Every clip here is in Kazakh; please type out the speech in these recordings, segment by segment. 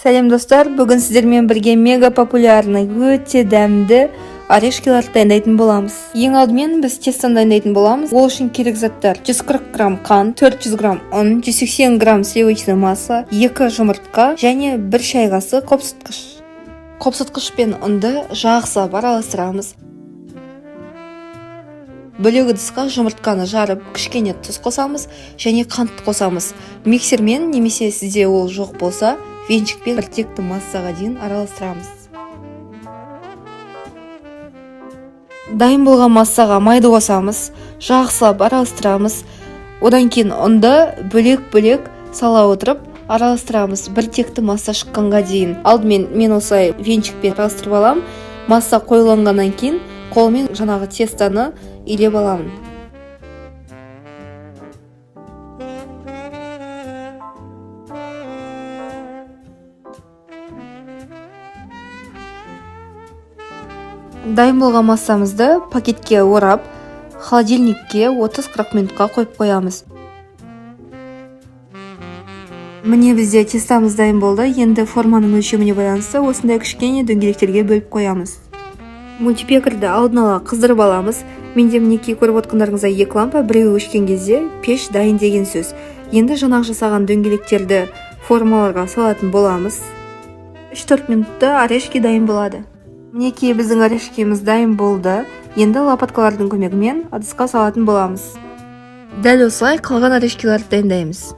Сәлем, достар! Бүгін сіздермен бірге мега популярный, өте дәмді орешкиларды дайындайтын боламыз. Ең алдымен біз тестоны дайындайтын боламыз. Ол үшін керек заттар: 140 грамм қант, 400 грамм ұн, 180 грамм сливочное масло, 2 жұмыртқа және 1 шай қасық қопсытқыш. Қопсытқыш пен ұнды жақсылап араластырамыз. Бөлек ыдысқа жұмыртқаны жарып, кішкене тұз қосамыз және қантты қосамыз. Миксермен немесе сізде ол жоқ болса, венчикпен біртекті массаға дейін араластырамыз. Дайын болған массаға майды қосамыз, жақсылап араластырамыз. Одан кейін ұнды бөлек-бөлек сала отырып араластырамыз, біртекті масса шыққанға дейін. Алдымен мен осылай венчикпен араластырып аламын. Масса қоюланғаннан кейін қолмен жаңағы тестоны илеп аламын. Дайын болған массамызды пакетке орап, холодильникке 30-40 минутқа қойып қоямыз. Міне, бізде тестамыз дайын болды. Енді форманың өлшеміне байланысты осындай кішкене дөңгелектерге бөліп қоямыз. Мультипекарьді алдын ала қыздырып аламыз. Менде, мінекей, көріп отқандарыңыздай, екі лампа, біреуі өшкен кезде пеш дайын деген сөз. Енді жаңағы жасаған дөңгелектерді формаларға салатын боламыз. 3-4 минутта орешки дайын болады. Мінекей, біздің орешкиміз дайын болды. Енді лопаткалардың көмегімен ыдысқа салатын боламыз. Дәл осылай қалған орешкиларды дайындаймыз.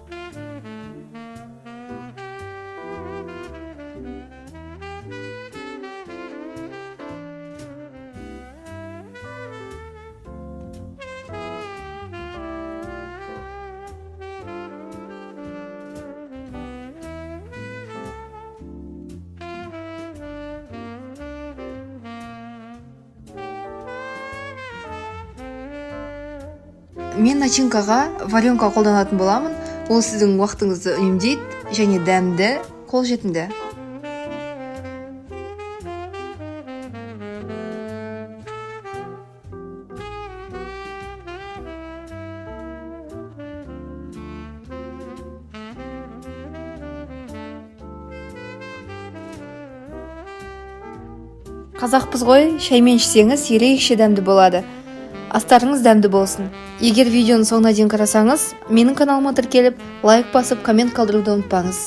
Мен начинкаға варенка қолданатын боламын. Ол сіздің уақытыңызды үнемдейді және дәмді, қолжетімді. Қазақпыз ғой, шаймен ішсеңіз, ерекше дәмді болады. Астарыңыз дәмді болсын! Егер видеоның соңына дейін қарасаңыз, менің каналыма тіркеліп, лайк басып, коммент қалдыруды ұмытпаңыз.